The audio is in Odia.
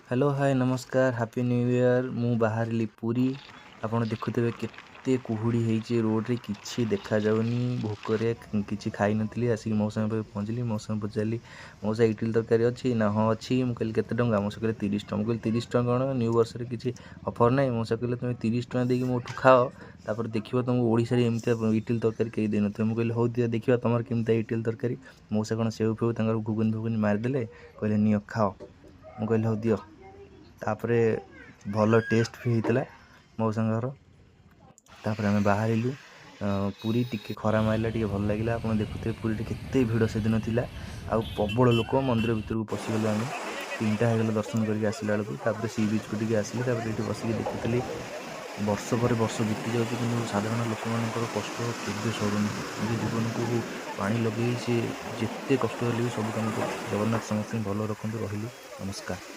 ହ୍ୟାଲୋ, ହାଏ, ନମସ୍କାର, ହାପି ନ୍ୟୁ ଇୟର୍। ମୁଁ ବାହାରିଲି ପୁରୀ। ଆପଣ ଦେଖୁଥିବେ କେତେ କୁହୁଡ଼ି ହେଇଛି ରୋଡ଼ରେ, କିଛି ଦେଖାଯାଉନି। ଭୋକରେ କିଛି ଖାଇନଥିଲି। ଆସିକି ମଉସାଙ୍କ ପାଖରେ ପହଞ୍ଚିଲି। ମଉସାଙ୍କୁ ପଚାରିଲି, ମଉସା, ଇଟିଲି ତରକାରୀ ଅଛି? ନା, ହଁ ଅଛି। ମୁଁ କହିଲି, କେତେ ଟଙ୍କା? ମଉସା କହିଲେ 30 ଟଙ୍କା। ମୁଁ କହିଲି, 30 ଟଙ୍କା କ'ଣ, ନ୍ୟୁ ବର୍ଷରେ କିଛି ଅଫର୍ ନାହିଁ? ମଉସା କହିଲେ, ତୁମେ 30 ଟଙ୍କା ଦେଇକି ମୋଠୁ ଖାଅ, ତାପରେ ଦେଖିବ ତୁମକୁ ଓଡ଼ିଶାରେ ଏମିତିଆ ଇଟିଲି ତରକାରୀ କେହି ଦେଇନଥିବେ। ମୁଁ କହିଲି, ହଉ ଦିଅ, ଦେଖିବା ତୁମର କେମିତିଆ ଇଟିଲି ତରକାରୀ। ମଉସା କ'ଣ ସେଉ ଫେଉ ତାଙ୍କର ଘୁଗୁନି ଫୁଗୁନି ମାରିଦେଲେ, କହିଲେ, ନିଅ ଖାଅ। ମୁଁ କହିଲି, ହଉ ଦିଅ। ତାପରେ ଭଲ ଟେଷ୍ଟ ବି ହେଇଥିଲା ମଉସାଙ୍କର। ତାପରେ ଆମେ ବାହାରିଲୁ ପୁରୀ। ଟିକେ ଖରା ମାରିଲା, ଟିକେ ଭଲ ଲାଗିଲା। ଆପଣ ଦେଖୁଥିବେ ପୁରୀରେ କେତେ ଭିଡ଼ ସେଦିନ ଥିଲା ଆଉ ପ୍ରବଳ ଲୋକ। ମନ୍ଦିର ଭିତରକୁ ପଶିଗଲୁ ଆମେ। 3ଟା ହେଇଗଲା ଦର୍ଶନ କରିକି ଆସିଲା ବେଳକୁ। ତାପରେ ସି ବିଚ୍କୁ ଟିକେ ଆସିଲି। ତାପରେ ଏଇଠି ବସିକି ଦେଖୁଥିଲି। ବର୍ଷ ପରେ ବର୍ଷ ବିତି ଯାଉଛି, କିନ୍ତୁ ସାଧାରଣ ଲୋକମାନଙ୍କର କଷ୍ଟ କେବେ ସରୁନି। ନିଜ ଜୀବନକୁ ପାଣି ଲଗେଇ ସେ ଯେତେ କଷ୍ଟ ହେଲେ ବି ସବୁ କାମ କରୁଛନ୍ତି। ଜଗନ୍ନାଥ ସମସ୍ତଙ୍କୁ ଭଲ ରଖନ୍ତୁ। ରହିଲି, ନମସ୍କାର।